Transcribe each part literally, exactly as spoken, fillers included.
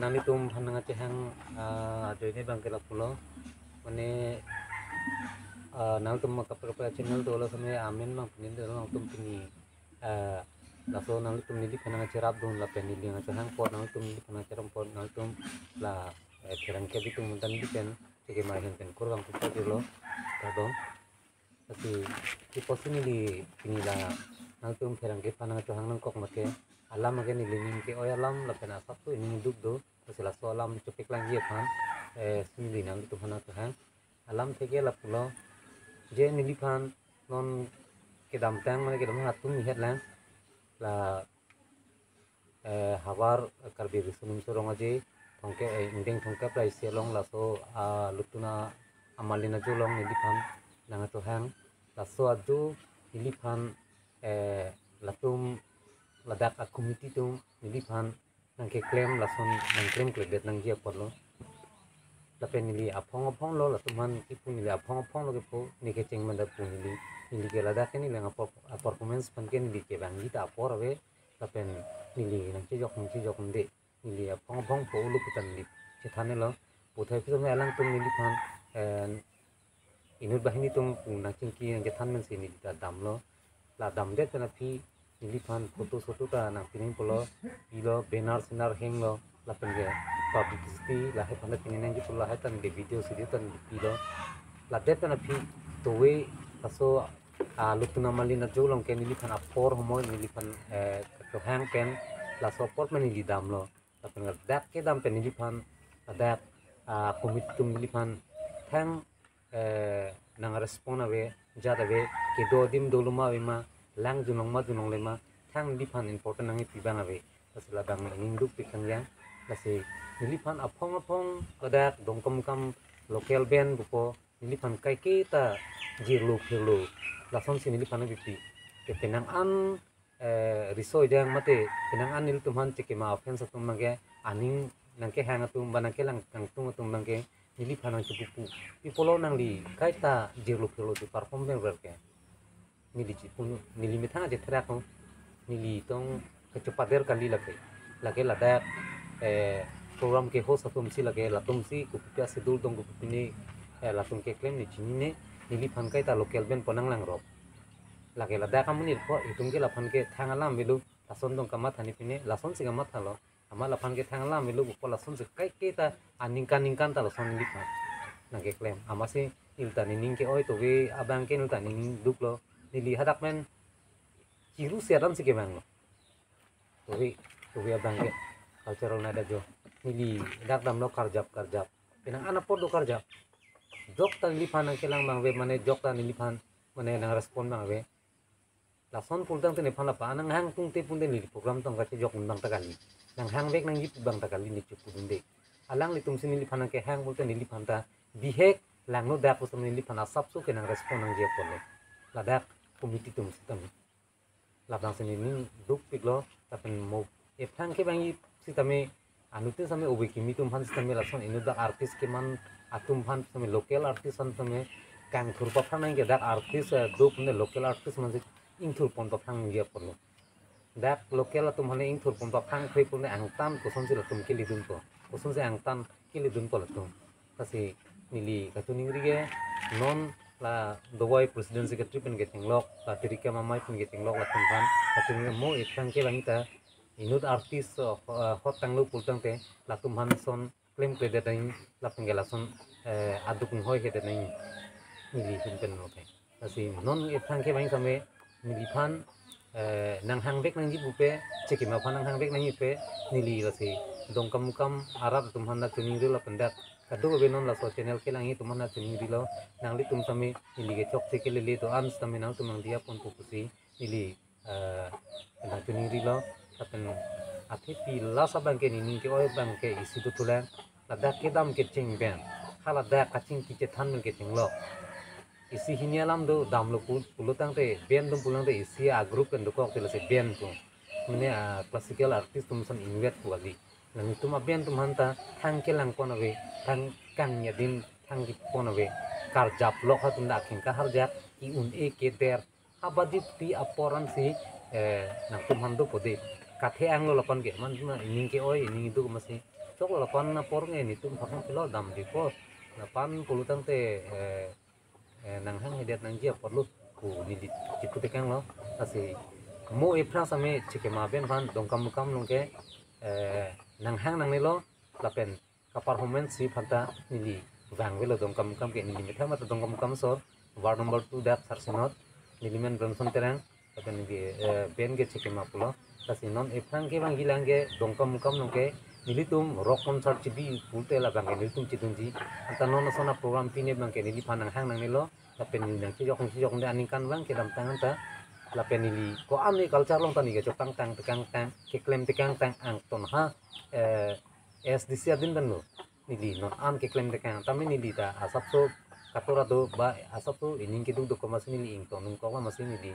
Nanglitum aphan nangkachehang, ah, ajoine abangke lapulo. Mane, ah, nangtum kaprek kaprek channel dolo same amen abang pini dolo nangtum pini, ah, laso nanglitum neliphan nangkacherapdun lapen neli nangkachehang apot, nanglitum neliphan nangkacherap apot, nanglitum la, eh, pherangke abitum ta neli pen chekema ahin pen kurvangthu pajirlo. Kardom. Lasi, si apotsi neli pini la nangtum pherangke aphan nangkachehang nangkok mate, alam ke neli ning ke-oi alam lapen asap tu ining duk do. Lasi laso alam chepaklang ji aphan, eh, si neli nanglitum aphan nangkachehang. Alam theke lapulo, je neliphan non kedamtang mane kedam atum ihet lang, la, eh, havar Karbi Riso Nimso Rong Aje, Thongkep, eh, ingdeng Thongkep ra isi along laso, ah, Lutun Amalin Ajo along neliphan nangkachehang. Laso ajo neliphan, eh, latum ladak a-committee atum neliphan nangkeklem, lason nangklemkledet nangji apotlo. Lapen neli aphong aphong lo, latum aphan kipu neli aphong aphong lo kipu, ne kecheng manda pu neli, neli ke ladak ke neli apor-, a-performance aphan ke neli ke bang jita apor ave, lapen neli nangchejok nangchejok nde, neli aphong aphong po ulu putan neli chethan lo. Puthai pi same alangtum neliphan, eh, inut banghini atum pu nangchingki nangchethan pensi neli ta damlo. La damdet pen aphi neliphan photo soto ta nangpining pulo, pilo, banner senar henglo, lapen ke publicity lahai aphan ta pining nangji pulo, lahai ta neli video studio ta neli pilo. Ladet pen aphi towe laso, ah, Lutun Amalin Ajo along ke neliphan apor homoi neliphan, eh, kachehang pen laso apor pen neli damlo. Lapen ladak kedam pen neliphan, ladak, ah, committee atum neliphan thang, eh, nangrespond ave, jat ave, kedo adim dolo ma ave ma, lang junlong ma junlongle ma, thang neliphan important nangkipi abang ave. Lasi labang ningduk pikang yang, lasi neliphan aphong aphong ladak Dongkamukam local band pupo, neliphan kaiketa jirlo phirlo, lasonsi neliphan nangpipi. Ke penang an, eh, riso ejang mate, penang an nelitum aphan chekema offense atum abangke, aning nangkehang atum, ba nangkelang kangtung atum abangke, neliphan nangchepupu. Pi pulo nangli kaita jirlo phirlo si perform pen ver ke. Neli chipunu, neli methang aje therak ho. Neli tong kechopader kali lake. Lake ladak, eh, program ke host atumsi lake, latumsi kopi pi a-schedule tong kopi pine, eh, latum keklem ne chinine, neliphan kaita local band pu nanglangrop. Lake ladak amonit apot, itum ke laphan ke thang alam avelo, lason tong kamatha ne pine, lasonsi kamathalo. Amat laphan ke thang alam avelo, pupo lasonsi kaiketa aningkan ningkan ta lason neliphan nangkeklem. Amatsi neli ta nening ke-oi towe abangke neli ta nening duklo. Neli hadak pen chiru seran si kevanglo. Towe, towe abangke Cultural Night Ajo. Neli dak damlo karjap karjap. Penang an apot do karjap. Jok ta neliphan nangkelang abang ave, mane jok ta neliphan, mane nangrespond abang ave. Lason pulotangte nephan lapu-an nanghang tungte pute neli program tong kachejok abang ta kali. Nanghang vek nangji abang ta kali ne chepudunde. Alanglitumsi neliphan nangkehang pulote neliphan ta bihek langno dak pusitame neliphan asapso ke nangrespond nangji apotlo. Ladak committee atum sitame. Labangsi nening dukpiklo, lapen mo ephrang kevangji sitame anuttin sitame obe kimi atum aphan sitame lason inut dak artist keman atum aphan sitame local artist aphan sitame kangthur paphrang nangji ke dak artist, eh, do pune local artist mansi ingthur pon paphrang nangji apotlo. Dak local atum aphan ingthur pon paphrang khui pune angtan kosonsi latum keledunpo. Kosonsi angtan keledunpo latum. Lasi neli kachiningri ke non la Dovoi president secretary pen kechenglok, la Tirikam Amei pen kechenglok latum aphan kachiningri mo ephrang kevang ta inut artist, eh, hot tanglo pulotangte latum aphan son klemkledet nang lapen ke lason, eh, aduk inghoihedet nang neli ahin pen lo ke. Lasi non ephrang kevang sitame neliphan, eh, nanghang vek nangji pupe, chekema aphan nanghang vek nangji pupe, neli lasi Dongkamukam arat atum aphan nangchiningrilo lapen dak kadokave non laso channel kelangji atum aphan nangchiningrilo, nanglitum sitame neli ke chokche kelele do-an sitame nangtum nangdiya ponpo pusi neli, eh, nangchiningrilo, lapen athepi last abangke nening ke-oi abangke isi dothulang, ladak kedam kecheng band, ha ladak kachingki chethan pen kechenglok. Isi hini alam do damlo pu-, pulotangte, band dum pulotangte isi a-group pen dokok te lasi band pu. Mane, ah, classical artist atum ason invite pu kali. Nanglitum a-band atum aphan ta thang kelang pon ave, thang kangni adin thang kipon ave. Karjap lok ha atum dak akheng kaharjap, ki-un-e keder, habadip ti apor ansi, eh, nangtum aphan dopo de. Kathe anglo lapen ke, man, man ining ke-oi, ining iduk amatsi Tok lapan apor nge netum aphan pilo damji apot. Lapen pulo tangte, eh, eh, nanghang hedet nangji apotlo pu neli chipu tekanglo. Lasi mo aphrang same Chikima aben aphan Dongkamukam along ke, eh, nanghang nangnelo lapen kaperformance si aphanta neli vangvelo Dongkamukam ke, neli methang mate Dongkamukam asor, ward number two dak Sarsinot, neli men Bronson Terang, lapen neli, eh, band ke Chikima pulo. Lasi non aphrang kevangji lang ke Dongkamukam along ke nelitum rock concert chibi pulote labang ke nelitum chidunji. Anta non ason aprogram pine abang ke neliphan nanghang nangnelo. Lapen neli nangchejok nangchejok de aningkanvang kedamtang anta. Lapen neli ko-an ne culture along ta neli kachepangtang tekangtang, keklem tekangtang angton ha, eh, A S D C adin danlo. Neli non an keklem tekang, tame neli ta asapso katora do ba asapso ining keduk do amatsi neli ingtong nung kok amatsi neli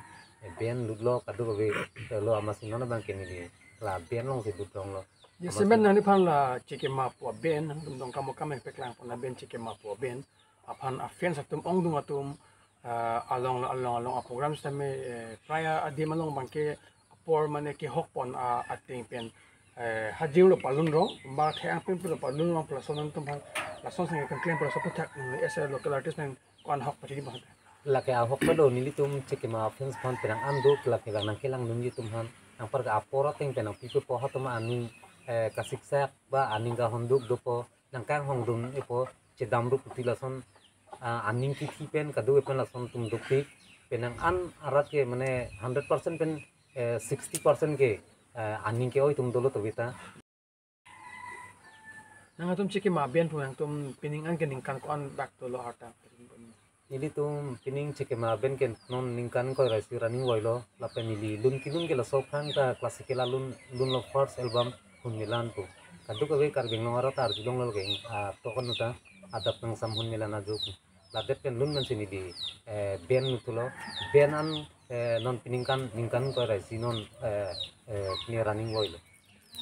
band lutlo kadokave lo amatsi non abang ke neli la band alongsi lut longlo. Amatsi. Jasemet nangliphan la Chikima pu aben, nangtum Dongkamukam nangpeklang pon aben Chikima pu aben aphan afans atum ongdung atum, ah, along along along aprogram sitame, eh, prai adim along abang ke apor mane kehok pon, ah, ateng pen, eh, hajirlo palun rong, ba thek angpin pulo palun rong, lason nangtum aphan, lason sing keklem pulo laso aphuthak, mm, as a local artist nang ko-an ahok pachini bang. Lake ahok pado nelitum Chikima fans aphan penang an do, lake lang nangkelang dunji atum aphan, anparke apor ateng pen nangpipepo atum aning, eh, kasiksak ba aning kahonduk dopo, nangkanghong dun epo, chedam rup puti lason, ah, aning kithi pen kado pen lason atum dukpik, penang an arat ke mane hundred percent pen, eh, sixty percent ke, eh, aning ke-oi atum dolo tobita. Nangtum Chikima aben pu nangtum pining an ke ningkan ko-an dak dolo harta? Nelitum pining Chikima aben ke non ningkan ingkoi ra isi running voilo, lapen neli lun kelun ke laso aphrang ta classical alun, lunlo first album Hunmilan pu. Kadokave Karbi Anglong arat arjulonglo ke, ah, tokan ta adap nangsam Hunmilan ajo pu. Ladak pen lun pensi neli, eh, band luthulo, band an, eh, non pining kan ningkan ingkoi ra isi non, eh, eh, ne running voilo.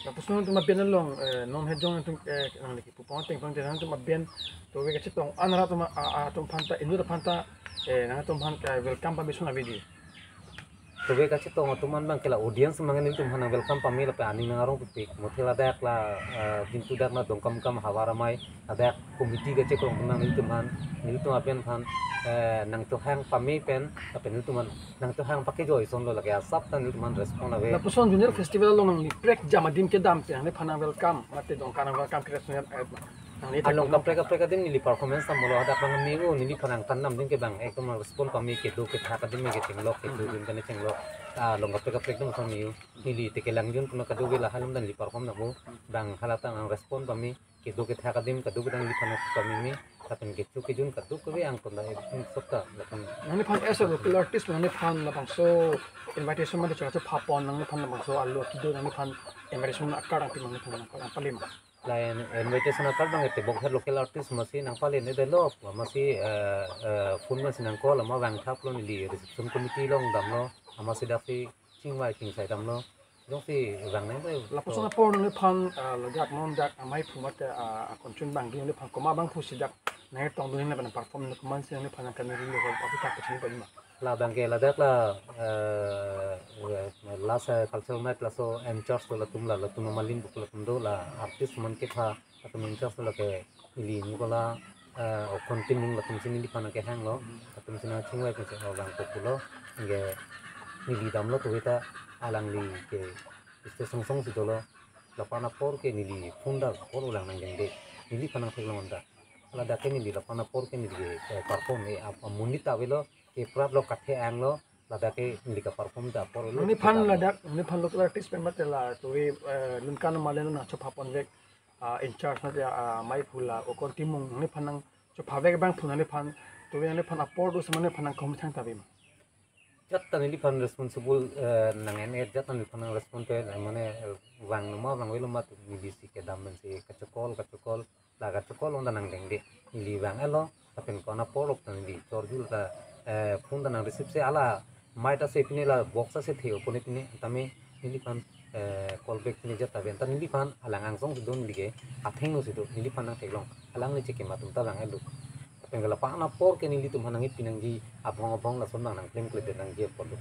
Lapuson nangtum aben along, eh, non hejong nangtum, eh, nangli kipu pon ateng pon nangtum aben tove kachetong an arat atum, a, a, atum aphanta, inut aphanta, eh, nangtum aphan, eh, welcome pame ason ave dei? Tove kachetong atum an abang ke la audience abang nelitum aphan nang welcome pame lapen aning nang arong pipik. Mothe ladak la, eh, jintu dak na Dongkamukam Havar Amei, ladak committee kachekrong atum nang nelitum aphan, nelitum aben aphan, eh, nangkehang pame pen, lapen nelitum aphan nangkehang pakejoi asonlo, lake asap ta nelitum aphan respond ave. Lapuson Zonal Festival along nangli prek jam adim kedam pen nangliphan nang welcome, mate Dongka nang welcome ke response, eh, nangli along thek kaprek kaprek adim neli performance damlo, hadak abang me-o, neliphan nangthan dam adim ke bang ekdom nang respond pame, kedo kethak adim ke chenglok, kedo, hmm, adim ke chenglok. Ah, along kaprek kaprek adim son me-o. Neli te kelang jun puna kadokave la halom dan neli perform damlo. Bang hala ta nang respond pame, kedo kethak adim kadokave ta neliphan pameme, lapen kecho kejun kadokave angton ta ekdom sokta lapen. Nangliphan as a local artist, nangliphan labangso invitation mate chora chopha pon, nangliphan labangso alo kedo nangliphan invitation a-card nangpi nangliphan nang, nangpale ma? La in-, invitation a-card abang ke tebok her local artist amatsi nangpale ne delo, amatsi, eh, eh, phone amatsi nang call, amat vangthaplo, neli reception committee along damlo, amatsi daksi chingvai chingsai damlo, jongsi vang nang dei. Lapuson apor nangliphan, ah, ladak non dak amei aphu mate, ah, akonchun abang dei, nangliphan komat abang aphusi dak nangtongdun lapen perform nang komatsi nangliphan nang kami rindu aphuthak pachini pajima? La abang ke ladak la, eh, last, eh, cultural night laso in charge do latum la, latum amalin buk latum do la artist man kepha latum in charge do lake neli Nicola, eh, Okon Timung latumsi neliphan nangkehanglo, latumsi nangchingvai pensi o vang kopulo, anke neli damlo tove ta alangli ke stage songsong si dolo, lapen apor ke neli phone ta call ulang nangdengde, neliphan nangtheklong anta. Ladak ke neli lapen apor ke neli ke, eh, perform, eh, ap-, amonit ta avelo, ke praplo kathe anglo, ladak ke neli kaperform ta apor lo. Nangliphan ladak, nangliphan local artist pen mate la tove, eh, Lunkan Malin nangchopha ponvek, ah, in charge mate, ah, amei aphu la Okon Timung, nangliphan nangchophavek abang aphu nangliphan, tove nangliphan apor do sema nangliphan nangkehumthang ta ave ma? Jat ta neliphan responsible, eh, nang-en-et jat ta neliphan nang respond pe, eh, mane, eh, vanglo ma vangvelo ma tu nelisi kedam pensi kacho-call kacho-call, la kacho-call along ta nangdengde. Neli vang-etlo, lapen ko-an apor ok ta neli chorjul ta, eh, phone ta nang receive se, hala mic ta se pine, la box ta se the-o pone pine, tame neliphan, eh, call back pine jat ta ave anta, neliphan alang angsong si do, neli ke athengno si do, neliphan nangtheklong, alangli Chikima atum ta vang-etlo. Lapen ke lapen apor ke nelitum aphan nangkipi nangji abang abang lason abang nangklemkledet nangji apor do.